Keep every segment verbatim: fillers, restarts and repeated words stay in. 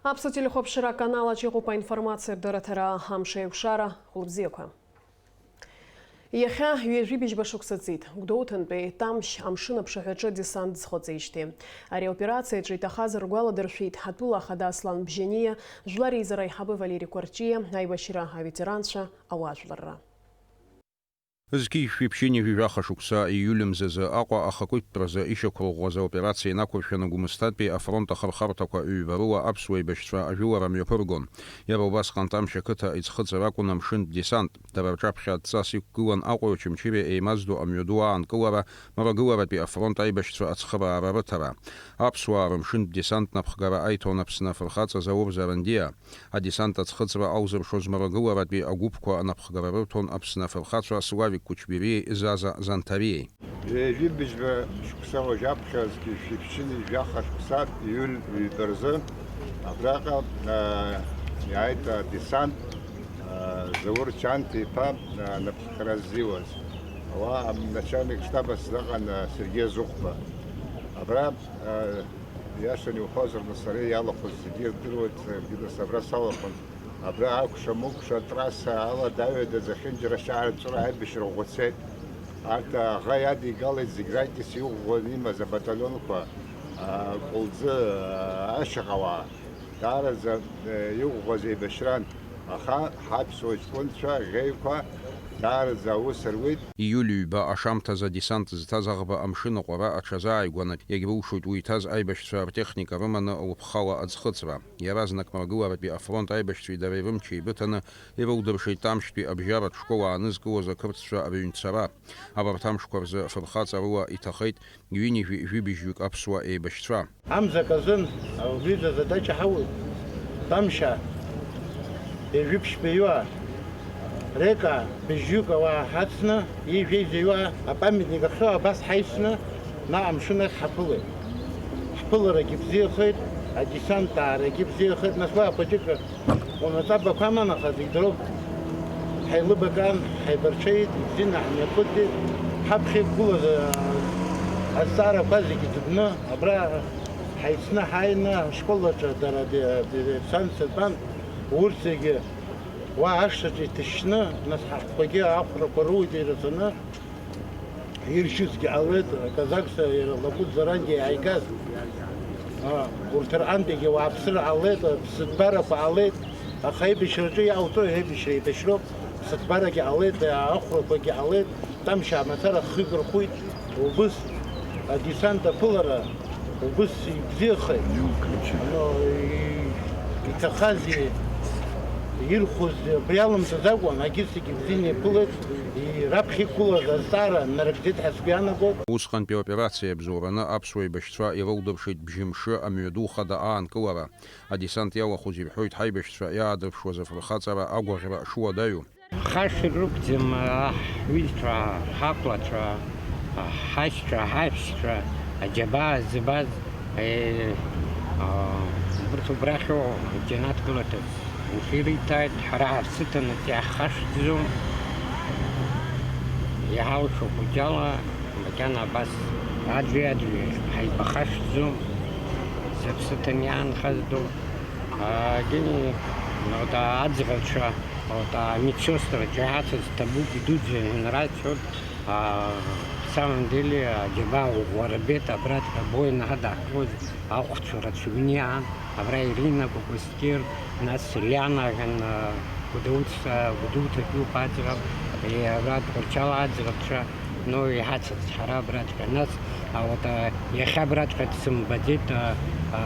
Аԥсуа телехәаԥшра аканал аҿы иҟоуп аинформациатә дырраҭара Амш аиқәшара. Хәылбзиақәа. Иахьа ҩажәи быжьба шықәса ҵит. Гәдоуҭантәи Тамшь амшын аԥшаҳәаҿы десант зхыҵижьҭеи. Ари аоперациаҿы иҭахаз ргәаладыршәеит ҳатәыла ахада Аслан Бжьаниа, жәлар реизара аиҳабы Валери Кәарҷиа, аибашьра аветеранцәа, ауаажәларра. Зқьи жәшәи ԥшьынҩажәи жәаха шықәса ииуль мзазы Аҟәа ахақәиҭтәразы ишьақәырӷәӷәаз аоперациа инақәыршәаны Гәымсҭатәи афронт ахырхарҭақәа ҩба рыла аԥсуа еибашьцәа ажәылара мҩаԥыргон. Иара убасҟан Тамшь ақыҭа иӡхыҵра акәын амшынтә десант. Дара рҿаԥхьа адҵас иқәгылан Аҟәеи Очамчыреи еимаздо амҩаду аанкылара, мрагыларатәи афронт аибашьцәа ацхыраара рыҭара. Аԥсуаа рымшынтә десант напхгара аиҭон Аԥсны афырхаҵа Заур Зарандиа. Адесант аӡхыҵра аузыршоз мрагыларатәи агәыԥқәа анапхгара рырҭон Аԥсны афырхацәа Славик Кучбериеи Заза Занҭариеи. Ҩажәи быжьба шықәса уажәаԥхьа зқьи жәшәи ԥшьынҩажәи жәаха шықәса ииуль ҩба рзы абраҟа, а, иааит адесант, а, Заур Чанҭа-иԥа, а, напхгара ззиуаз. Ауаа, начальник штаба сзыҟан, а, Сергеи Зыхәба. Абра, а, Иашан иуҳәозар, нас ара иалахәыз зегьы ирдыруеит, саргьы нас абра салахәын. Абра акәша-мыкәша атрасса ала даҩада-даҩада зехьынџьара ашьаарҵәыра аибашьра ӷәӷәа цеит. Арҭ аӷа иадигалеит зегь ракьыс иӷәӷәаны имаз абаталионқәа, а, Кәылӡы, а, ашьаҟауаа. Даараӡа, э, иӷәӷәаз еибашьран. Аха ҳаԥсуа ҷкәынцәа ӷьеҩқәа даараӡа аус руеит. Ииуль ҩба ашамҭазы адесант зҭаз аӷба амшын аҟәара аҽазааигәаны, иагьрылшоит уи иҭаз аибашьцәа ртехника рыманы лыԥхала аӡхыҵра. Иаразнак мрагыларатәи афронт аибашьцәеи дареи рымч еибыҭаны ирылдыршеит Тамшьтәи абжьаратә школ аанызкылоз ақырҭцәа рыҩнцара. Абарҭ амшқәа рзы фырхаҵарыла иҭахеит ҩынҩажәи жәибжьҩык аԥсуа еибашьцәа. Амза казын, убри задача ҳауеит. Тамшьа, ҩажәи ԥшьба иуа, Река, быжьҩык ауаа ҳацны, ижәеиза иуа апамятник ахьыҟоу абас ҳаисны, наҟ амшын ахь ҳаԥылеит. Ҳԥыларагьы бзиахеит, адесант аарагьы бзиахеит, нас уа ахәыҷык Унаҵабақәа аман, аха зегь дроуп. Ҳаилыбакаан, ҳаибарҽеит, ибзианы ҳмҩаԥыгеит. Ҳаԥхьа иқәгылаз, а, азҵаарақәа зегьы ӡбны, абра ҳаицны ҳааины, ашкол аҿы дара де-, де-, диверсантцәа тәан, урҭ зегьы уа ашҭаҿы иҭышьны, нас ҳаҳәқәагьы ахәрақәа руит ирацәаны. Иршьызгьы ҟалеит, аказакцәа иара лакәыҵарангьы иааигаз, а, урҭ рҟынтәигьы уааԥсыра ҟалеит, ԥсыҭбарақәа ҟалеит, аха аибашьраҿы иаауҵои, аибашьра еибашьроуп, ԥсыҭбарагьы ҟалеит, ахәрақәагьы ҟалеит, Тамшьа мацара хҩык рхәит, убыс адесант аԥылара, убыс ибзиахеит. Но, и-, иҭахази, ирхәози, абри алымҵыз акәын, агьырҭгьы бзианы иԥылеит. Раԥхьа иқәгылаз азҵаара нарыгӡеит ҳәа сгәы иаанагоит. Усҟантәи аоперациа иабзоураны аԥсуа еибашьцәа ирылдыршеит бжьымшы амҩаду хада аанкылара. Адесант иалахәыз ирҳәоит ҳаибашьцәа иаадырԥшуаз афырхаҵара агәаӷьра шуадаҩу. Хашҭра рықәӡам, аҳ, ҳҩызцәа, ҳақәлацәа, ҳаишьцәа, ҳаҳәшьцәа, аџьабаа збаз, Е, а, урҭ убрахьоу џьанаҭ гылаҭыԥ ушәыр иҭааит, ҳара ҳарсыҭанаҵ иаҳхашҭӡом, иҳалшо хәыҷала, макьана абас аӡәи-аӡәи ҳаибахашҭӡом, зыԥсы ҭаны иаанхаз ду. А, гьини, вот, а, аӡӷабцәа, вот, а, медсестрацәа иҳацыз ҭабуп идуӡӡан инрацәоит. А, в самом деле, аџьабаа ӷәӷәа рбеит, абраҵәҟьа абоин ҳадҳкылоз ахәцәа рацәаҩны иаан, абра Ирина Кәакәасҭер, нас Лиана ҳәа, а, Гәдоуҭа, Гәдоуҭатәиуп аӡӷаб, е, абра Тҟәарчал аӡӷабцәа, ну, иҳацыц ҳара абраҵәҟьа. Нас, а, вот, а, иахьа абраҵәҟьа дсымбаӡеит, а, а,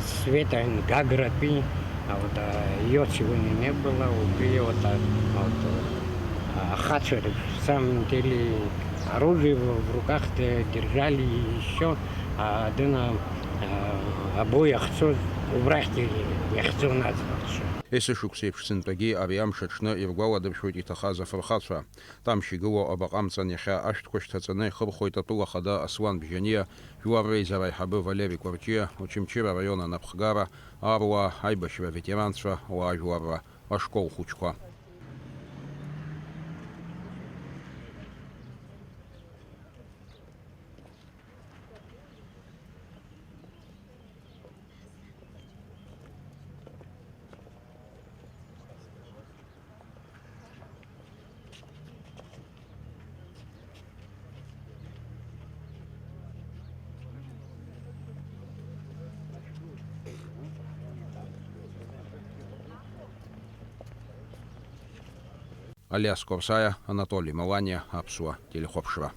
Света ҳәа Гагратәи, А вот, а, её сегодня не было, убили вот, а, вот, а, ахацәа, в самом деле, оружие в, в руках де-, держали ещё, а, дына, а, обои ахцоз убрахьгьы иахьӡон аӡӷабцәа. Есышықәсеиԥш сынтәагьы ари амш аҽны иргәаладыршәоит иҭахаз афырхацәа. Тамшь игылоу абаҟа амҵан иахьа ашәҭқәа шьҭаҵаны ихырхәоит атәыла хада Аслан Бжьаниа, жәлар реизара аиҳабы Валери Кәарҷиа, Очамчыра араион анапхгара, аруаа, аибашьра аветеранцәа, ауаажәларра, ашкол хәыҷқәа. Алиас Кобсаиа, Анатоли Маланиа, Аԥсуа телехәаԥшра.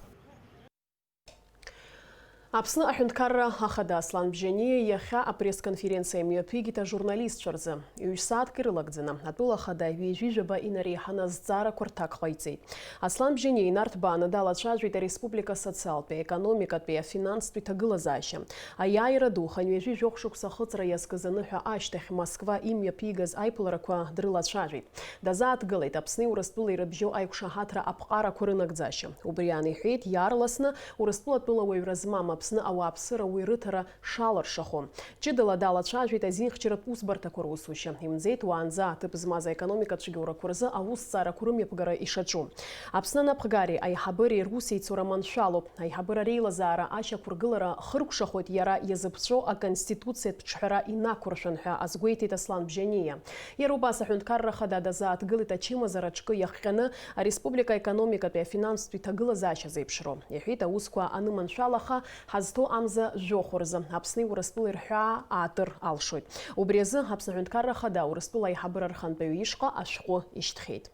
Аԥсны аҳәынҭқарра ахада Аслан Бжьаниа иахьа апресс-конференциа имҩаԥигеит ажурналистцәа рзы. Ҩ-сааҭк ирылагӡаны, атәыла ахада ҩажәи жәаба инареиҳаны азҵаарақәа рҭак ҟаиҵеит. Аслан Бжьаниа инарҭбааны далацәажәеит ареспублика асоциалтәи, аекономикатәи, афинанстәи ҭагылазаашьа. Аиааира ду, хынҩажәи жәохә шықәса ахыҵра иазкыз аныҳәа ашьҭахь Москва имҩаԥигаз аиԥыларақәа дрылацәажәеит. Дазааҭгылеит Аԥсни Урыстәылеи рыбжьоу аиқәшаҳаҭра аԥҟарақәа рынагӡашьа. Убри аан иҳәеит, иаарласны Урыстәыла тәылауаҩра змам Аԥсны ауааԥсыра уи рыҭара шалыршахо. Ҷыдала далацәажәеит азинхьчаратә усбарҭақәа русушьа. Имӡеит уаанӡа аҭыԥ змаз аекономика цәгьоурақәа рзы аусҭҵаарақәа рымҩаԥгара ишаҿу. Аԥсны анапхгареи аиҳабыреи русеицура маншәалоуп. Аиҳабыра реилазаара ашьақәыргылара хыркәшахоит иара иазыԥҵәо аконституциатә ҿҳәара инақәыршәан ҳәа азгәеиҭеит Аслан Бжьаниа. Иара убас аҳәынҭқарра ахада дазааҭгылеит ачымазара аҿкы иахҟьаны ареспублика аекономикатәи афинанстәи ҭагылазаашьа зеиԥшроу. Иҳәеит, аусқәа аныманшәалаха, ҳазҭоу амза жәохә рзы Аԥсни Урыстәылеи рҳәаа аатыр алшоит. Убри азы Аԥсны аҳәынҭқарра ахада Урыстәыла аиҳабыра рхантәаҩы ишҟа ашәҟәы ишьҭхьеит.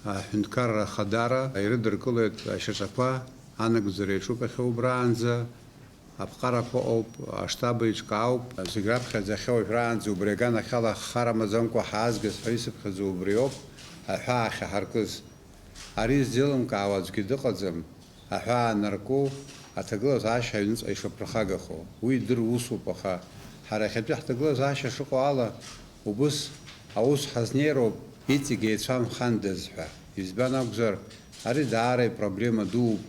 Аҳәынҭқарра ахадара ирыдыркылеит ашьаҿақәа анагӡара иаҿуп иахьа убраанӡа, аԥҟарақәа ыҟоуп, аштаб еиҿкаауп, зегь раԥхьаӡа иахьа уажәраанӡа убри аганахьала хара амаӡамкәа ҳаазгаз ҳәа исыԥхьаӡо убриоуп, аҳәаа ахьаҳаркыз. Ари ззеилымкаауа аӡәгьы дыҟаӡам. Аҳәаа анарку, аҭагылазаашьа аҩныҵҟа ишаԥырхагахо, уи идыруа усуп, аха ҳара иахьатәи ҳҭагылазаашьа шыҟоу ала, убыс аус ҳазнеироуп, иҵегь еицәамхандаз ҳәа. Избан акәзар, ари даара ипроблема дууп,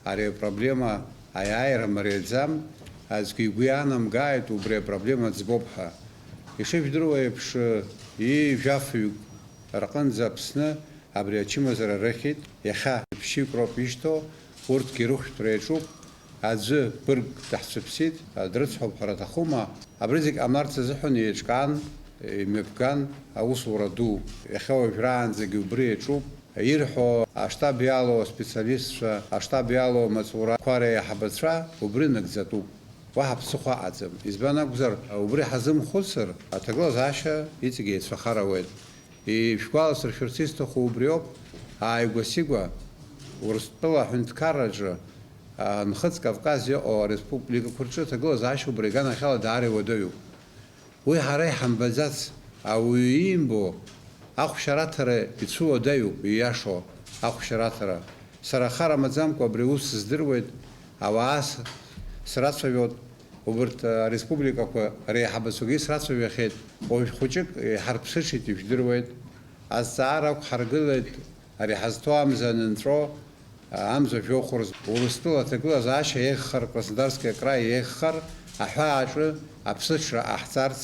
ари апроблема аиааира мариаӡам, аӡәгьы игәы иаанамгааит убри апроблема ӡбоуп ҳәа. Ишыжәдыруа еиԥш, ҩажәи жәафҩык рҟынӡа Аԥсны абри ачымазара рыхьит, иахьа ԥшьҩык роуп ишьҭоу, урҭгьы рыхәшәтәра иаҿуп, аӡәы быргк даҳцәыԥсит, дрыцҳауп ҳәара аҭахума, абри зегь ҟамларц азыҳәан еиҿкаан, имҩаԥган аусура ду. Иахьа уажәраанӡагьы убри иаҿуп, ирҳәо аштаб иалоу аспециалистцәа, аштаб иалоу амаҵурақәа реиҳабацәа убри нагӡатәуп. Уаҳа ԥсыхәа аҟаӡам. Избан акәзар, убри ҳазымхәыцыр, аҭагылазаашьа иҵегь еицәахар ауеит. Ишәгәаласыршәарц исҭаху убриоуп, ааигәа-сигәа Урыстәыла аҳәынҭқарраҿы, а, Нхыҵ Кавказ иҟоу ареспубликақәа рҿы аҭагылазаашьа убри аганахьала даара иуадаҩуп. Уи ҳара иҳамбаӡац, ауаҩы иимбо ахәшьараҭара ицәуадаҩуп, ииашоу ахәшьараҭара. Сара хар амаӡамкәа абри аус здыруеит, ауаа с-, срацәажәоит, убарҭ ареспубликақәа реиҳабацәагьы срацәажәахьеит, уажә хәыҷык иҳарԥсыҽит, ижәдыруеит. Азҵаара ақәҳаргылеит, ари ҳазҭоу амза анынҵәо, амза жәохә рзы. Урыстәыла аҭагылазаашьа еиӷьхар, Краснодарски акраи еиӷьхар, аҳәаа аҿы аԥсыҽра ҟаҳҵарц,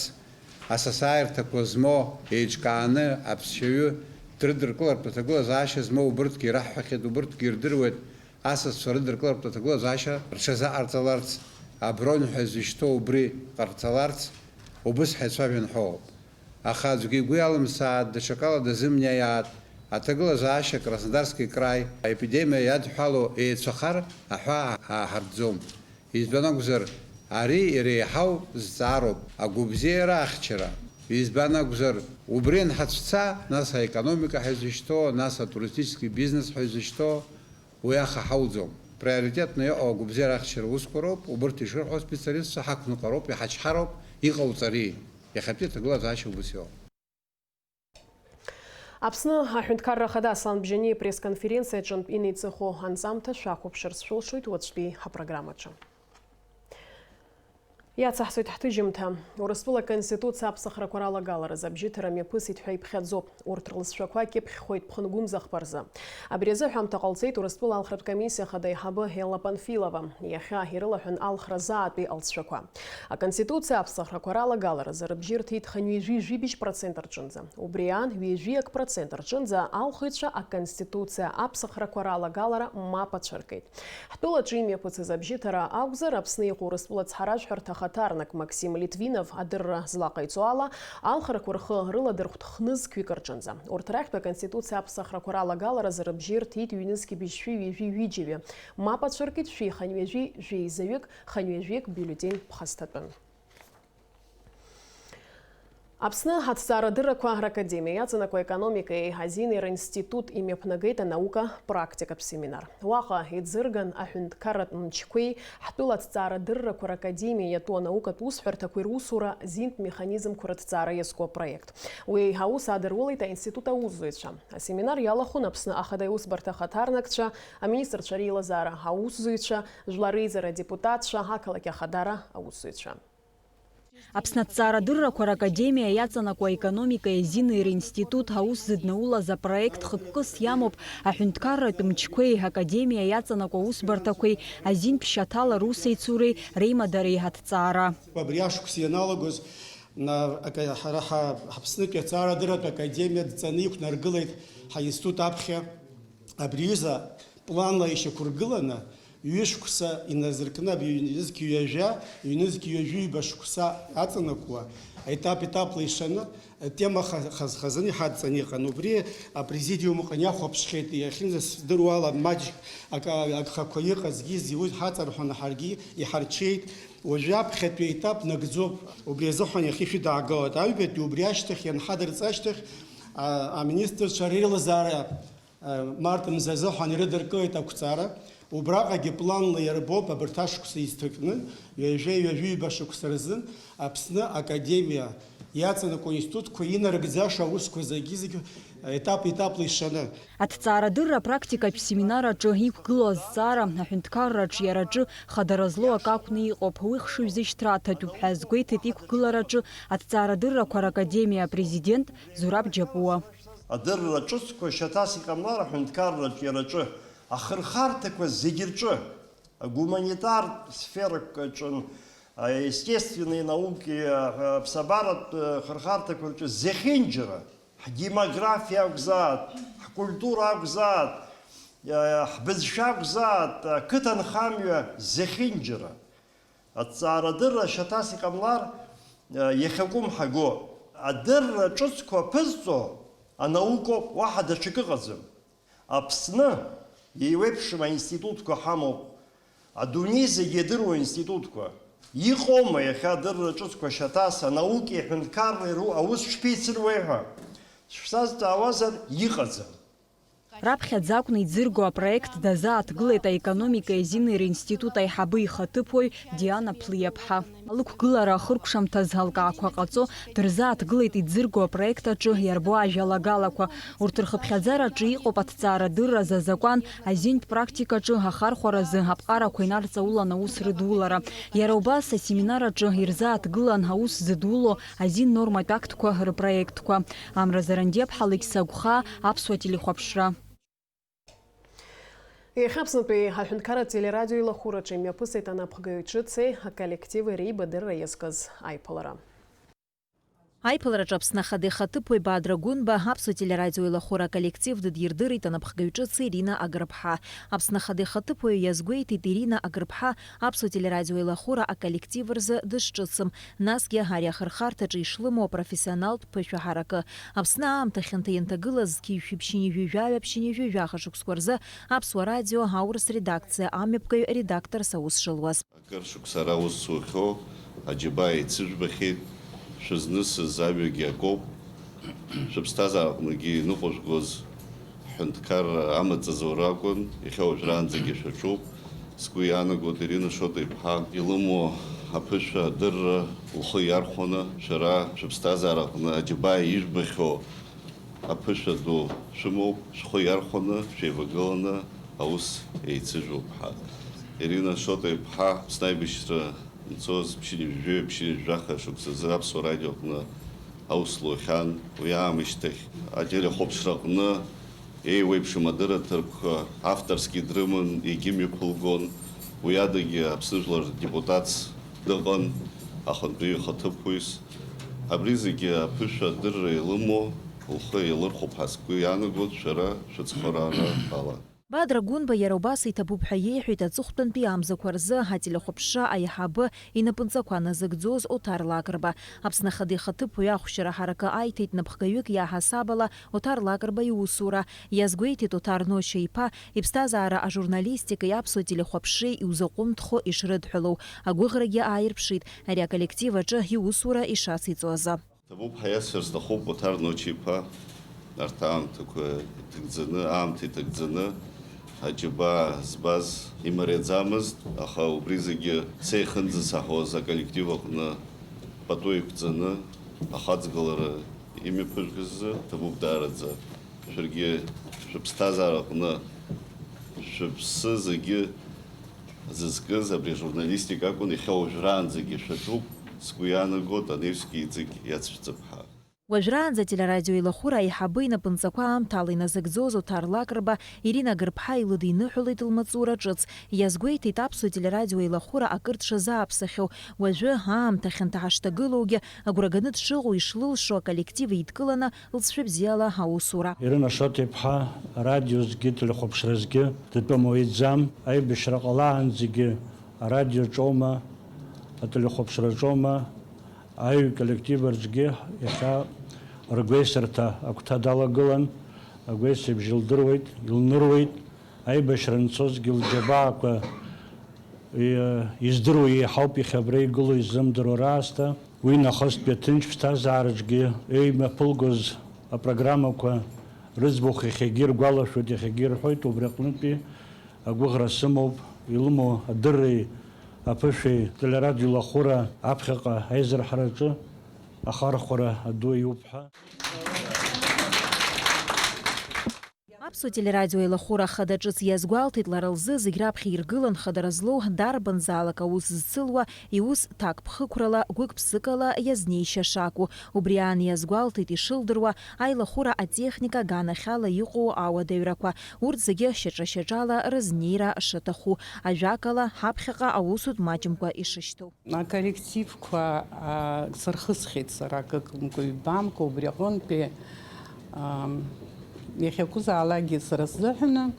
асасааирҭақәа змоу еиҿкааны аԥсшьаҩы дрыдыркылартә аҭагылазаашьа змоу убырҭгьы ираҳҳәахьеит, убырҭгьы ирдыруеит, асасцәа рыдыркылартә аҭагылазаашьа рҽазаҟарҵаларц, абронь ҳәа зышьҭоу убри ҟарҵаларц, убыс ҳаицәажәан ҳәоуп. Аха аӡәгьы игәы иалымсааит, даҽакала дазымниааит, аҭагылазаашьа Краснодарски краи аепидемиа иадҳәало еицәахар аҳәаа ҳааҳартӡом. Избан акәзар, ари иреиҳау зҵаароуп, агәабзиара ахьчара. Избан акәзар, убри анҳацәца, нас аекономика ҳәа изышьҭоу, нас атуристический бизнес ҳәа изышьҭоу, уи аха ҳауӡом. Приоритетно иҟоу агәабзиара ахьчара усқәа роуп, убырҭ ишырҳәо аспециалистцәа ҳақәныҟәароуп, иҳачҳароуп, иҟауҵари. Иахьатәи аҭагылазаашьа убыс иоуп. Аԥсны аҳәынҭқарра ахада Аслан Бжьаниа ипресс-конференциа аҿынтә инеиҵыху анҵамҭа шәахәаԥшырц шәылшоит уаҵәтәи ҳапрограммаҿы. Иацаҳҵоит ҳҭыжьымҭа. Урыстәыла Конституциа аԥсахрақәа ралагаларазы абжьыҭара мҩаԥысит ҳәа иԥхьаӡоуп. Урҭ рлызшәақәа кьыԥхьхоит Ԥхынгәымза хԥа рзы. Абри азы аҳәамҭа ҟалҵеит Урыстәыла алхратә комиссиа ахада аиҳабы Елла Панфилова. Иахьа ирылаҳәан алхра заатәи алҵшәақәа. Аконституциа аԥсахрақәа ралагаларазы рыбжьы рҭеит хынҩажәи жәибжь процент рҿынӡа. Убри аан, ҩажәи ак процент рҿынӡа алхыҩцәа Аконституциа аԥсахрақәа ралагалара мап ацәыркит. Ҳтәылаҿы имҩаԥысыз абжьыҭара акәзар, Аԥсны иҟоу Урыстәыла ацҳаражәҳәарҭа ахаҭарнак Максим Литвинов адырра злаҟаиҵо ала, алхрақәа рхы рыладырхәт хнызқьҩык рҿынӡа. Урҭ рахьтә Аконституциа аԥсахрақәа ралагаларазы рыбжьы ирҭеит ҩнызқьи быжьшәи ҩажәи ҩыџьаҩы. Мап ацәыркит шәи хынҩажәи жәеизаҩык, хынҩажәиак бюллетень ԥхасҭатәын. Аԥсны аҭҵаарадыррақәа ракадемиа иаҵанакуа аекономикеи азинеи ринститут имҩаԥнагеит анаука практикатә семинар. Уаҟа иӡырган аҳәынҭқарратә мчқәеи ҳтәыла аҭҵаарадыррақәа ракадемиа иатәу анаукатә усҳәарҭақәеи русура зинтә механизмқәа рыҭҵаара иазку апроект. Уи аус адырулеит аинститут аусзуҩцәа. Асеминар иалахәын Аԥсны Ахада Аусбарҭа ахаҭарнакцәа, аминистрцәа реилазаара аусзуҩцәа, Жәлар реизара адепутатцәа, ақалақь Ахадара аусзуҩцәа. Аԥсны аҭҵаарадыррақәа ракадемиа иаҵанакуа аекономикеи азинеи ринститут аус зыднаулаз апроект хықәкыс иамоуп аҳәынҭқарратә мчқәеи академиа иаҵанакуа аусбарҭақәеи азинтә шьаҭала русеицуреи реимадареи аҭҵаара. Абри ашықәс ианалагоз, на-, ака-, ҳара ҳа-, Ҳаԥснытәи аҭҵаарадырратә академиа дҵаны иқәнаргылеит ҳаинститут аԥхьа. Абри аҩыза планла ишьақәыргыланы, ҩышықәса иназыркны, абри ҩнызқь ҩажәа, ҩнызқь ҩажәи ҩба шықәса аҵанакуа, етап-етапла ишаны, атема ха-, хаз-, хазын иҳадҵан иҟан. Убри апрезидиум ыҟан, иахәаԥшхьеит, иахьынӡасдыруа ала, маҷк ак-, агхақәа иҟазгьы зиуз ҳаҵарҳәаны, ҳаргьы иҳарҽеит. Уажәы аԥхьатәи аетап нагӡоуп. Убри азыҳәан иахьа шәыдаагалоит. Аҩбатәи убри ашьҭахь ианҳадырҵа ашьҭахь, а-, аминистрцәа реилазаара март мза азыҳәан ирыдыркылеит ақәҵара. Убраҟагьы планла иарбоуп абарҭ ашықәса изҭакны, ҩажәеи ҩажәи ҩба шықәса рзын Аԥсны академиа иаҵанакуа институтқәа инарыгӡаша аусқәа зегьы-зегь етап-етапла ишаны. Аҭҵаарадырра апрактикатә семинар аҿы иқәгылоу азҵаара, аҳәынҭқарра аҿиараҿы хадара злоу акы акәны иҟоуп, уи хшыҩзышьҭра аҭатәуп ҳәа азгәеиҭеит иқәгылараҿы аҭҵаарадыррақәа ракадемиа апрезидент Зураб Џьапуа. Адырра ҿыцқәа шьаҭас иҟамлар, аҳәынҭқарра аҿиараҿы, ахырхарҭақәа зегьы рҿы, агуманитартә сферақәа аҿы, аестественные науки, аԥсабаратә хырхарҭақәа рҿы зехьынџьара, ҳдемографиа акәзааит, ҳкультура акәзааит, ҳбызшәа акәзааит, ақыҭанхамҩа зехьынџьара. Аҭҵаарадырра шьаҭас иҟамлар, иахьакәым ҳаго. Адырра ҿыцқәа аԥызҵо анаукоуп, уаҳа даҽакы ыҟаӡам. Аԥсны еиуеиԥшым аинститутқәа ҳамоуп, адунеи зегь иадыруа аинститутқәа. Иҟоума иахьа адырра ҿыцқәа шьаҭас анаукеи аҳәынҭқарреи ру-, аус шԥеицыруеи ҳәа шәсазҵаауазар, иҟаӡам. Раԥхьаӡа акәны иӡырго апроект дазааҭгылеит аекономикеи азинеи ринститут аиҳабы ихаҭыԥуаҩ Диана Ԥлиаԥҳа. Алықәгылара ахыркәшамҭаз алкаақәа ҟаҵо дырзааҭгылеит иӡырго апроект аҿы иарбоу ажәалагалақәа. Урҭ рхыԥхьаӡараҿы иҟоуп аҭҵаарадырра азы азакәан, азинтә практикаҿы ахархәаразы аԥҟарақәа инарҵаулан аус рыдулара. Иара убас асеминар аҿы ирзааҭгылан аус зыдуло азин норматә актқәа рпроектқәа. Амра Зарандиаԥҳа, Алықьса Гәхаа, Аԥсуа телехәаԥшра. Иахьа Аԥснытәи аҳәынҭқарратә телерадио илахәыраҿы имҩаԥысит анапхгаҩ ҿыци аколлективи реибадырра иазкыз аиԥылара. Аиԥылараҿы Аԥсны Ахада ихаҭыԥуаҩ Бадра Гәынба Аԥсуа телерадио илахәыра аколлектив дыдирдырит анапхгаҩ ҿыц Ирина Агрыԥҳа. Аԥсны Ахада ихаҭыԥуаҩ иазгәеиҭеит Ирина Агрыԥҳа Аԥсуа телерадио илахәыра аколлектив рзы дышҿыцым, насгьы ари ахырхарҭаҿы ишлымоу апрофессионалтә ԥышәа ҳаракы. Аԥсны аамҭа хьанҭа ианҭагылаз зқьи жәшәи ԥшьынҩажәи жәаҩа, ԥшьынҩажәи жәаха шықәсқәа рзы Аԥсуа радио аурыс редакциа амҩаԥгаҩ редакторс аус шылуаз. Акыр шықәса ара аус зухьоу аџьабаа еицыжәбахьеит, шәызнысыз ажәагьы акоуп, шәыԥсҭазаараҟныгьы иныҟәыжәгоз ҳҳәынҭқарра амаҵ азоура акәын, иахьа уажәраанӡагьы шәаҿуп. Сгәы иаанагоит, Ирина Шоҭа-иԥҳа илымоу аԥышәа адырра лхы иархәаны, шәара шәыԥсҭазаараҟны аџьабаа ижәбахьоу аԥышәа ду шәымоуп, шәхы иархәаны, шәеивагыланы аус еицыжәуп ҳәа. Ирина Шоҭа-иԥҳа Аԥсны аибашьра нцоз ԥшьынҩажәи жәаҩа, ԥшьынҩажәи жәаха шықәсазы Аԥсуа радиоҟны аус лухьан. Уи аамышьҭахь ателехәаԥшраҟны еиуеиԥшым адырраҭарқәа авторски дрыман, егьимҩаԥылгон. Уи адагьы Аԥсны жәлар рдепутатс дыҟан, ахантәаҩы ихаҭыԥуаҩс. Абри зегьы аԥышәа адырра илымоу лхы еилырхәап ҳәа сгәы иаанагоит шәара шәыцхыраара ала. Бадра Гәынба иара убас иҭабуп ҳәа иеиҳәеит аҵыхәтәантәи амзақәа рзы ателехәаԥшра аиҳабы инапынҵақәа назыгӡоз Оҭар Лакрба. Аԥсны Ахада ихаҭыԥуаҩ ахәшьара ҳаракы аиҭеит напхгаҩык иаҳасаб ала Оҭар Лакрба иусура. Иазгәеиҭеит Оҭар Ношьа-иԥа иԥсҭазаара ажурналистикеи аԥсуа телехәаԥшреи иузаҟәымҭхо ишрыдҳәалоу. Агәыӷрагьы ааирԥшит ари аколлектив аҿы иусура ишациҵо азы. Ҭабуп ҳәа иасҳәар сҭахуп, Оҭар Ночи-иԥа, арҭ аамҭақәа иҭагӡаны, аамҭа иҭагӡаны, аџьабаа збаз имариаӡамызт, аха убри зегьы сеихынӡасаҳауаз аколлектив аҟны пату еиқәҵаны ахаҵгылара имҩаԥыргаз азы ҭабуп даараӡа. Шәаргьы шәыԥсҭазаара аҟны шәыԥсы зегьы зызкыз абри ажурналистика акәын, иахьа уажәраанӡагьы шәаҿуп, сгәы иаанагоит, анаҩсгьы иҵегь иацәшәҵып ҳәа. Уажәраанӡа ателерадио еилахәыра аиҳабы инапынҵақәа аамҭала иназыгӡоз Оҭар Лакрба Ирина Гырԥҳа илыдиныҳәалеит лмаҵура ҿыц. Иазгәеиҭеит, аԥсуа телерадио еилахәыра акыр дшазааԥсахьоу, уажәы аамҭа хьанҭа ҳашҭагылоугьы агәра ганы дшыҟоу, ишлылшо аколлектив еидкыланы лҵшәа бзиала аусура. Ирина Шоҭа-иԥҳа арадиозгьы телехәаԥшразгьы датәым уаҩӡам. Аибашьра ҟалаанӡагьы арадиоаҿоума, ателехәаԥшраҿоума, аҩ коллектив рҿгьы иахьа ргәеисырҭа агәҭа далагылан, агәеисыбжь лдыруеит, илныруеит, аибашьра анцозгьы лџьабаақәа и-, издыруа еиҳауп иахьа абра игылоу изымдыруа раасҭа. Уи нахыстәи аҭынч ԥсҭазаараҿгьы еимаԥылгоз апрограммақәа рыӡбахә иахьагьы иргәалашәоит, иахьагьы ирҳәоит, убри аҟнытәи агәыӷра сымоуп, илымоу адырреи аԥышәеи телерадио еилахәыра аԥхьаҟа аизырҳараҿы ахархәара аду иуп ҳәа. Аԥсуа телерадио еилахәыра ахада ҿыц иазгәалҭеит, лара лзы зегь раԥхьа иргылан хадара злоу дарбанзаалак аус зцылуа, иус ҭакԥхықәрала, гәык-ԥсыкала иазнеишьа шакәу. Убри аан иазгәалҭеит ишылдыруа аилахәыра атехника аганахьала иҟоу ауадаҩрақәа, урҭ зегьы шьаҿа-шьаҿала рызнеира шаҭаху, ажәакала, ҳаԥхьаҟа аусутә маҷымкәа ишышьҭоу. Аколлективқәа, а, сырхысхьеит сара акымкәа-ҩбамкәа, убри аҟынтәи, ам, иахьакәызаалакгьы сара сзыҳәаны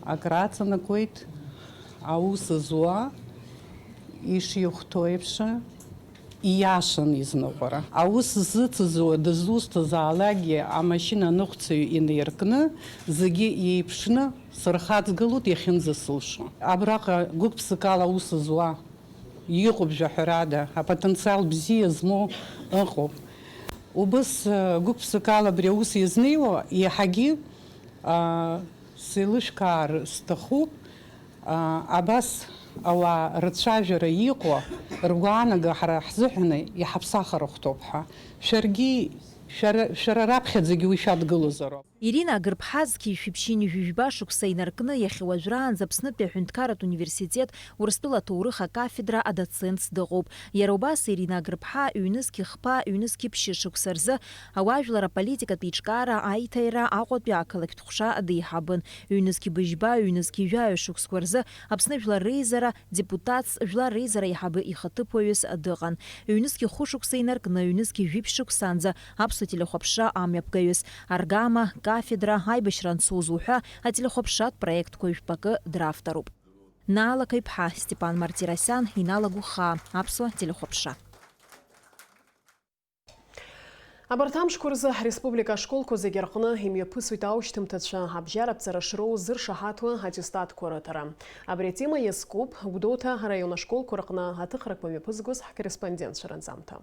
акрааҵанакуеит аус зуа ишихәҭоу еиԥш, ииашан изныҟәара. Аус зыцызуа дызусҭазаалакгьы амашьына аныҟәцаҩ инаркны зегьы иеиԥшны сырхаҵгылоит иахьынӡасылшо. Абраҟа гәык-ԥсыкала аус зуа иҟоуп, жәаҳәарада, апотенциал бзиа змоу ыҟоуп. Убыс, э, гәык-ԥсыкала абри аус иазнеиуа иаҳагьы, а, сеилышәкаар сҭахуп. А, абас ауаа рцәажәара иҟоу, ргәаанага ҳара ҳзыҳәаны иҳаԥсахыр ахәҭоуп ҳәа. Шәаргьы, шәара, шәара раԥхьаӡагьы уи шәадгылозароуп. Ирина Агырԥҳа зқьи жәшәи ԥшьынҩажәи жәба шықәса инаркны, иахьа уажәраанӡа Аԥснытәи аҳәынҭқарратә университет Урыстәыла аҭоурых акафедра адоцентс дыҟоуп. Иара убас Ирина Агырԥҳа ҩнызқьи хԥа, ҩнызқьи ԥшьышықәса рзы ауаажәлар аполитикатә еиҿкаара аиҭаира Аҟәатәи ақалақьтә ҟәша деиҳабын. Ҩнызқьи быжьба, ҩнызқьи жәаҩа шықәсқәа рзы Аԥсны Жәлар Реизара депутатс, Жәлар Реизара аиҳабы ихаҭыԥуаҩыс дыҟан. Ҩнызқьи хәышықәса инаркны, ҩнызқьи жәиԥшь шықәсанӡа аԥсуа телехәаԥшра амҩаԥгаҩыс, аргама, кафедра, аибашьра анцоз уҳәа, ателехәаԥшратә проектқәа жәпакы дравторуп. Наала Қаҩԥҳа, Степан Мартиросиан, Инал Агәхаа, аԥсуа телехәаԥшра. Абарҭ амшқәа рзы ҳреспублика ашколқәа зегьы рҟны имҩаԥысуеит аушьҭымҭацәа абжьаратә ҵара шроуз зыршаҳаҭуа аттестатқәа рыҭара. Абри атема иазкуп Гәдоуҭа араион ашколқәа рҟны аҭыхрақәа мҩаԥызгоз ҳкорреспондентцәа ранҵамҭа.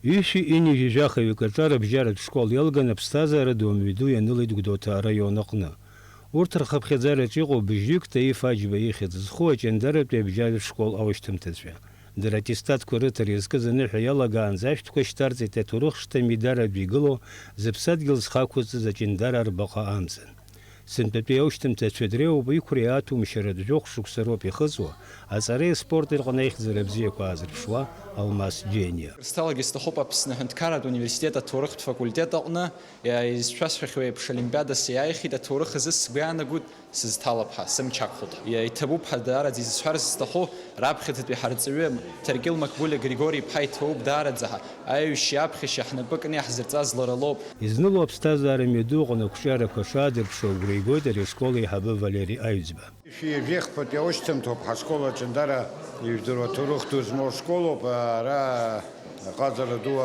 Ҩышәи ҩынҩажәи жәахаҩык аҿар абжьаратә школ иалган аԥсҭазаара ду амҩаду ианылеит Гәдоуҭа араион аҟны. Урҭ рхыԥхьаӡараҿ иҟоуп быжьҩык Таиф Аџьба ихьӡ зху аҷандаратәи абжьаратә школ аушьҭымҭацәа. Дара аттестатқәа рыҭара иазкыз аныҳәа иалагаанӡа ашәҭқәа шьҭарҵеит аҭоурых шҭа Мидар адәы игылоу зыԥсадгьыл зхы ақәызҵаз аҷандара арбаҟа амҵан. Сынтәатәи аушьҭымҭацәа дреиуоуп, иқәра иааҭумшьаратә жәохә шықәса роуп ихыҵуа, аҵареи аспорти рҟны аихьӡара бзиақәа аазырԥшуа Алмас Џьениа. Рысҭалагьы сҭахуп Аԥсны аҳәынҭқарратә университет аҭоурыхтә факультет аҟны, изшәасҳәахьоу еиԥш, олимпиадас иааихьеит, аҭоурых азы сгәы иаанагоит, сызҭалап ҳәа, сымч ақәхоит. Иа-, иҭабуп ҳәа даараӡа изысҳәар зысҭаху, раԥхьаӡатәи ҳарҵаҩы Ҭаркьыл Макбулиа Григори-иԥҳа иҭабуп даараӡа ҳәа, аҩышьеи аԥхьашьеи ҳнапы кны иаҳзырҵаз лара лоуп. Изныло аԥсҭазаара мҩаду аҟны ақәҿиарақәа шаадырԥшуа агәра игоит ари ашкол аиҳабы Валери Аҩӡба. Шәи жәеихԥатәи аушьҭымҭоуп ҳашкол аҷандара, ижәдыруа, ҭоурых ду змоу школоуп, ара Аҟазара ду,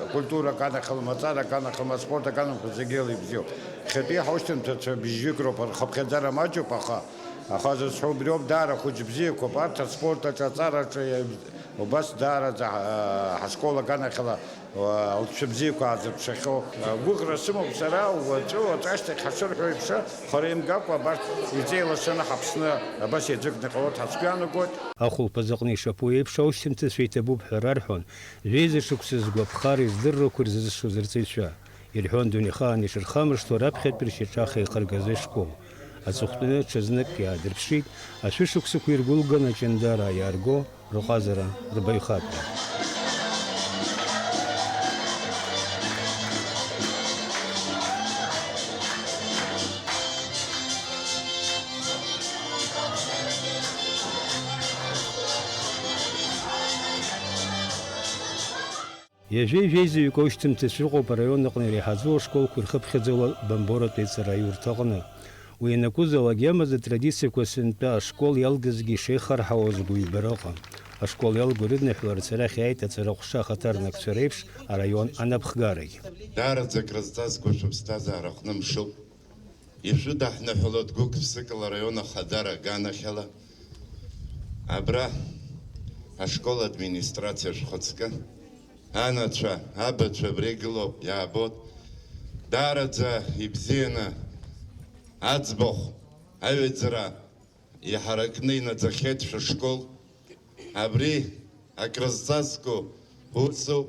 акультура аганахьала, амаҵзара аганахьала, аспорт аганахьала зегьы еилибзиоуп. Хьатәи ҳаушьҭымҭацәа быжьҩык роуп, рхыԥхьаӡара маҷуп, аха Аха зысҳәо убриоуп, даара хәыҷ бзиақәоуп, арҭ аспорт аҿы аҵараҿы убас даараӡа, ҳа-, ҳашкол аганахьала, лҵшәа бзиақәа аазырԥшахьоу. Гәыӷра сымоуп сара, уаҵәы, уаҵәашьҭахь ҳашырҳәо еиԥш, хара имгакәа абарҭ иҵеилашаны ҳаԥсны абас иаӡәыкны иҟалоит ҳәа сгәы иаанагоит. Ахәылԥаз аҟны ишаԥу еиԥш, аушьҭымҭацәа иҭабуп ҳәа рарҳәон, жәеиза шықәса згәаԥхареи здыррақәеи рзызшоз рҵаҩцәа. Ирҳәон дунеихаан ишырхамышҭуа раԥхьатәи ршьаҿа ахеиқәыргазы ашкол. Аҵыхәтәаны ҽазнык иаадырԥшит, ашәышықәсақәа иргәылган аҷандараа иаарго рҟазара, рбаҩхатәра. Ҩажәеи жәеизаҩык аушьҭымҭацәа ыҟоуп араион аҟны иреиҳаӡоу ашколқәа ирхыԥхьаӡауа Бамборатәи аҵараиурҭа аҟны. Уи ианакәызаалак иамаз атрадициақәа сынтәа ашкол иалгазгьы ишеихарҳауаз гәыҩбара ыҟан. Ашкол иалгоу ирыдныҳәаларц арахь иааит аҵара ҟәша ахаҭарнакцәа реиԥш араион анапхгарагь. Даараӡа акрызҵазкуа шәыԥсҭазаара аҟны мшуп. Ишәыдаҳныҳәалоит гәык-ԥсыкала араион ахадара аганахьала. Абра ашкол администрациа шәхаҵкы. Анацәа, абацәа абра игылоуп, иаабоит. Даараӡа ибзианы аӡбахә, аҩаӡара иҳаракны инаӡахьеит шәышкол. Абри акрызҵазкуа усуп.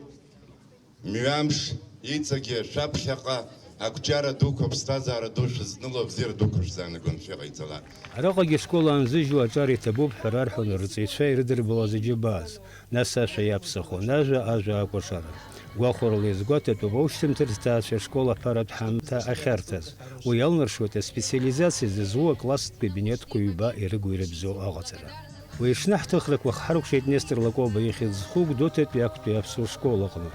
Мҩамш иҵегьы шәаԥхьаҟа ақәҿиара дуқәа, аԥсҭазаара ду шәызныло, абзиара дуқәа шәзаанагон, шәыҟаиҵалак. Араҟагьы ашкол аанзыжьуа аҿар иҭабуп ҳәа рарҳәон рҵаҩцәа ирыдырбалаз аџьабааз, нас ашәа иаԥсахуан ажәа, ажәа акәашара. Гәахәарала иазгәаҭатәуп аушьҭымҭа рҭаацәа ашкол аԥаратә ҳамҭа ахьарҭаз. Уи иалнаршоит аспециализациа зызу акласстә кабинетқәа ҩба ирыгу-ирыбзоу аҟаҵара. Уи аҽны ҳҭыхрақәа хҳаркәшеит Нестор Лакоба ихьӡ зху Гәдоуҭатәи актәи аԥсуа школ аҟны.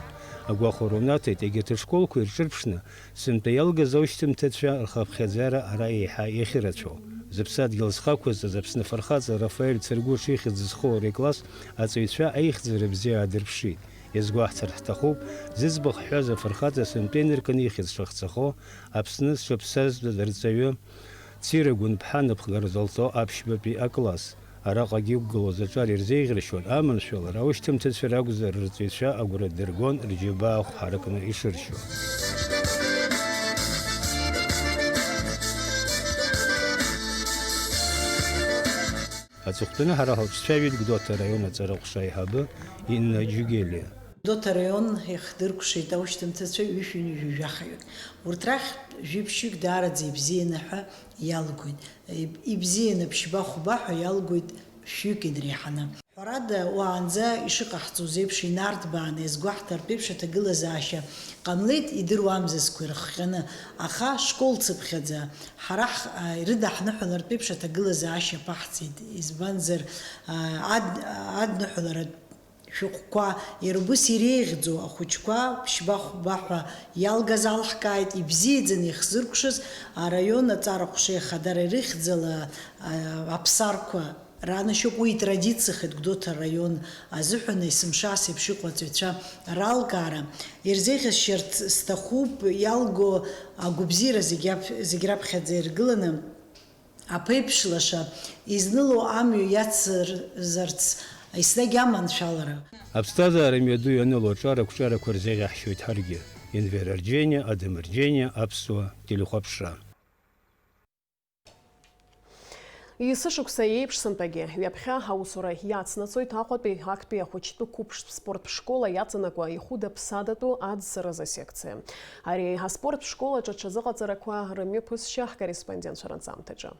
Агәахәара унаҭеит, егьырҭ ашколқәа ирҿырԥшны, сынтәа иалгаз аушьҭымҭацәа рхыԥхьаӡара ара еиҳа иахьырацәоу. Зыԥсадгьыл зхы ақәызҵаз Аԥсны афырхаҵа Рафаель Цыргәыш ихьӡ зху ари акласс аҵаҩцәа аихьӡара бзиа аадырԥшит. Иазгәаҳҭар ҳҭахуп, зыӡбахә ҳҳәаз афырхаҵа сынтәа инаркны ихьӡ шахҵахо, Аԥсны зҽаԥсазтәыз арҵаҩы Цира Гәынԥҳа напхгара залҭо аԥшьбатәи акласс. Араҟагьы иқәгылоз аҿар ирзеиӷьаршьон аманшәалара, аушьҭымҭацәа ракәзар, рҵаҩцәа агәра дыргон рџьабаа ахә ҳаракны ишыршьо. Аҵыхәтәаны ҳара ҳалҿцәажәеит Гәдоуҭа араион аҵара ҟәша аиҳабы Инна Џьугелиа. Гәдоуҭа араион иахдыркәшеит аушьҭымҭацәа ҩышәи ҩынҩажәи жәахаҩык. Урҭ рахьтә жәиԥшьҩык даараӡа ибзианы ҳәа иалгоит. Иб-, ибзианы ԥшьба-хәба ҳәа иалгоит шәҩык инареиҳаны. Ҳәарада, уаанӡа ишыҟаҳҵоз еиԥш инарҭбааны иазгәаҳҭартә еиԥш аҭагылазаашьа ҟамлеит, идыруамзар зқәа ирыхҟьаны, аха школ цыԥхьаӡа ҳара ҳ-, а, ирыдаҳныҳәалартә еиԥш аҭагылазаашьа аԥаҳҵеит, избанзар, а, ад-, адныҳәаларатә шәҟәқәа иара убас иреиӷьӡоу ахәыҷқәа ԥшьба-хәба ҳәа иалгаз алҳкааит, ибзиаӡаны ихзыркәшаз араион аҵара ҟәша ахадара ирыхьӡала, а, аԥсарқәа. Ранашьоуп уи итрадициахеит Гәдоуҭа араион азыҳәан есымша ас еиԥш иҟоу аҵаҩцәа ралкаара. Ирзеиӷьасшьарц сҭахуп иалго агәабзиара зегь ап-, зегь раԥхьаӡа иргыланы аԥеиԥш лаша изныло амҩа иацырзарц еснагь аманшәалара. Аԥсҭазаара мҩаду ианыло аҿар ақәҿиарақәа рзеиӷьаҳшьоит ҳаргьы. Енвер Арџьениа, Адам Арџьениа, Аԥсуа телехәаԥшра. Есышықәса еиԥш сынтәагьы ҩаԥхьа аусура иацнаҵоит Аҟәатәи актәи ахәыҷтәы қәыԥш спорт школа иаҵанакуа ихәыда-ԥсадатәу аӡсаразы асекциа. Ари аспорт школ аҿы аҽазыҟаҵарақәа рымҩаԥысшьа ҳкорреспондентцәа ранҵамҭаҿы.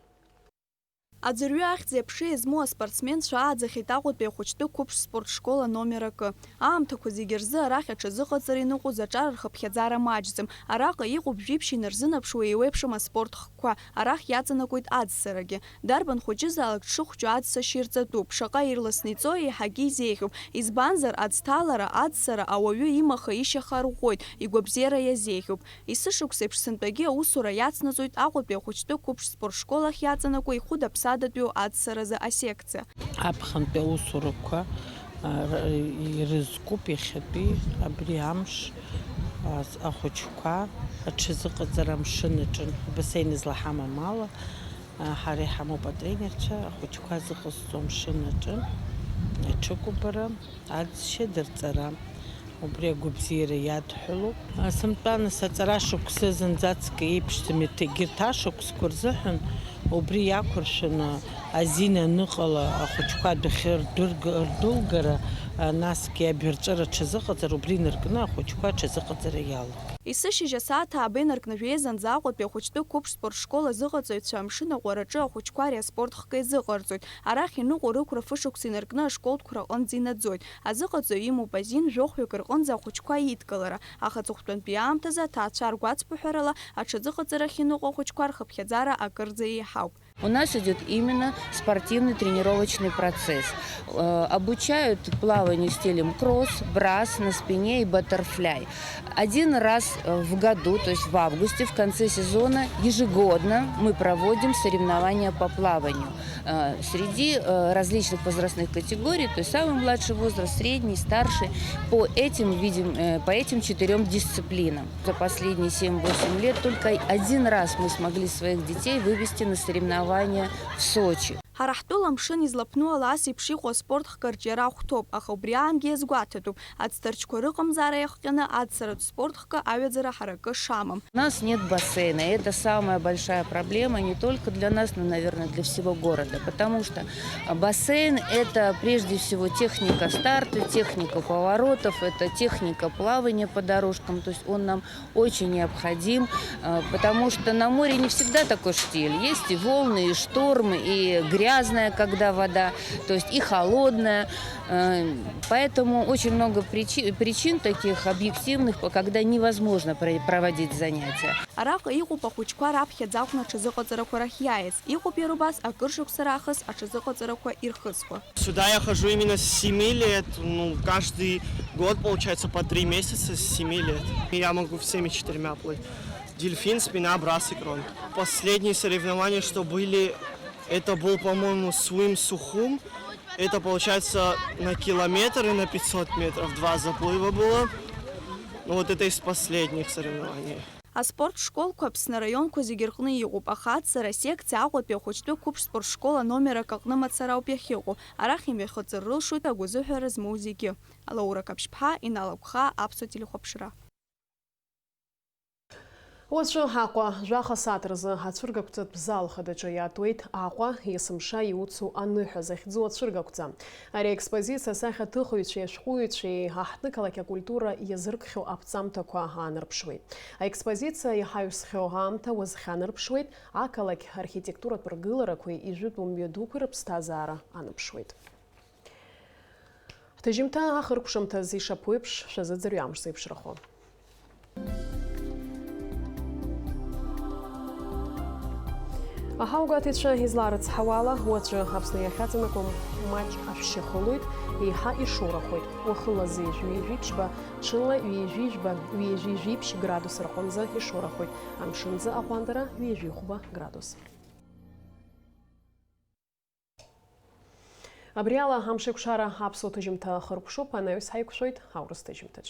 Аӡырҩы ахьӡи аԥшеи змоу аспортсменцәа ааӡахьеит Аҟәатәи ахәыҷтәы қәыԥш спорт школ аномер акы. Аамҭақәа зегьы рзы арахь аҽазыҟаҵара иныҟәоз аҿар рхыԥхьаӡара маҷӡам. Араҟа иҟоуп жәиԥшь инарзынаԥшуа еиуеиԥшым аспорт хкқәа, арахь иаҵанакуеит аӡсарагьы. Дарбан хәыҷызаалак дшыхәҷу аӡсашьа ирҵатәуп, шаҟа ирласны иҵои еиҳагьы изеиӷьуп, избанзар, аӡҭалара, аӡсара ауаҩы имаха-ишьаха арӷәӷәоит, игәабзиара иазеиӷьуп. Есышықәса еиԥш сынтәагьы аусура иацнаҵоит Аҟәатәи ахәыҷтәы қәыԥш спорт школ ахь иаҵанакуа ихәыда-ԥсадатәиу аӡсаразы асекциа. Аԥхынтәи аусурақәа, а, р-, ирызкуп иахьатәи абри амш, а, с-, ахәыҷқәа аҽазыҟаҵара амшын аҿы, бассейн излаҳамам ала, Ҳара иҳамоуп атренерцәа, ахәыҷқәа зыҟасҵо амшын аҿы аҽыкәабара, аӡшьа дырҵара. Убри агәабзиара иадҳәалоуп. Сынтәа нас аҵара шықәсы зынӡаск еиԥшӡам, егьырҭ ашықәсқәа рзыҳәан убри иақәыршәаны азин аныҟала ахәыҷқәа адәахьы рдәырг-, рдәылгара, насгьы абирҵәыра аҽазыҟаҵара, убри инаркны ахәыҷқәа аҽазыҟаҵара иалоуп. Есышьыжь асааҭ ааба инаркны жәеизанӡа Аҟәатәи ахәыҷтәы қәыԥш спорт школ азыҟаҵаҩцәа амшын аҟәараҿы ахәыҷқәа ари аспорт хкы изыҟарҵоит. Арахь иныҟәо рықәра фышықәса инаркны ашколтә қәра аҟынӡа инаӡоит. Азыҟаҵаҩ имоуп азин жәохәҩык рҟынӡа ахәыҷқәа идкылара, аха аҵыхәтәантәи аамҭазы аҭаацәа ргәацԥыҳәарала аҽазыҟаҵарахь иныҟәо ахәыҷқәа рхыԥхьаӡара акырӡа еиҳауп. У нас идёт именно спортивный тренировочный процесс. Э, обучают плаванию в стиле кросс, брас на спине и баттерфляй. Один раз, э, в году, то есть в августе, в конце сезона, ежегодно мы проводим соревнования по плаванию, э, среди, э, различных возрастных категорий, то есть самый младший возраст, средний, старший, по этим видим, э, по этим четырём дисциплинам. За последние семь-восемь лет только один раз мы смогли своих детей вывести на соревнования в Сочи. Ҳара ҳтәыла амшын излаԥну ала ас еиԥш иҟоу аспорт хкы арҿиара ахәҭоуп, аха убри аангьы иазгәаҭатәуп, ацҭарчқәа рыҟамзаара иахҟьаны ацаратә спорт хкы аҩаӡара ҳаракы шамам. У нас нет бассейна, и это самая большая проблема не только для нас, но, наверное, для всего города, потому что, а, бассейн — это прежде всего техника старта, техника поворотов, это техника плавания по дорожкам, то есть он нам очень необходим, э, потому что на море не всегда такой штиль. Есть и волны, и шторм, и грязная, когда вода, то есть и холодная. Э, поэтому очень много причи-, причин таких объективных, по-, когда невозможно про-, проводить занятия. Араҟа иҟоуп ахәыҷқәа раԥхьаӡа акәны аҽазыҟаҵарақәа рахь иааиз, иҟоуп иара убас акыр шықәса раахыс аҽазыҟаҵарақәа ирхысуа. Сюда я хожу именно с семи лет. Ну, каждый год, получается, по три месяца с семи лет. Я могу всеми четырьмя плыть. Дельфин, спина, брас и крон. Последние соревнования, что были, это был, по-моему, Swim Sukhum. Это, получается, на километр и на пятьсот метров два заплыва было. Ну, вот это из последних соревнований. Аспорт школқәа Аԥсны араионқәа зегьы рҟны иҟоуп, аха ацара асекциа Аҟәатәи ахәыҷтәы қәыԥш спорт школ аномер акы аҟны мацара ауп иахьыҟоу. Арахь имҩахыҵыр рылшоит агәазыҳәара змоу зегьы. Лаура Қаԥшьԥҳа, Инал Агәхаа, Аԥсуа телехәаԥшра. Уаҵәы Аҟәа жәаха сааҭ рзы ацәыргақәҵатә зал хадаҿы иаатуеит Аҟәа, есымша иуцу аныҳәа захьӡу ацәыргақәҵа. Ари аекспозициа асахьаҭыхыҩцәеи ашәҟәыҩҩцәеи аҳҭнықалақь акультура иазыркхьоу аԥҵамҭақәа аанарԥшуеит. Аекспозициа иҳаҩсхьоу аамҭа уазхьанарԥшуеит ақалақь архитектуратә ргыларақәеи ижәытәу мҩадуқәеи рыԥсҭазаара аныԥшуеит. Ҳҭыжьымҭа ахыркәшамҭаз ишаԥу еиԥш шәазыӡырҩ амш зеиԥшрахо. Аҳауагәаҭаҩцәа излаарыцҳауала, уаҵәы Аԥсны иахьаҵанакуа маҷ ашәшьа хылоит, еиҳа ишоурахоит. Уахынла зежә ҩажәи ԥшьба, ҽынла ҩажәи жәба, ҩажәи жәиԥшь градус рҟынӡа ишоурахоит, амшынӡы аҟәандара ҩажәи хәба градус. Абри ала амшеикәшара аԥсуа ҭыжьымҭа ахыркәшоуп, анаҩс ҳаиқәшәоит аурыс ҭыжьымҭаҿ.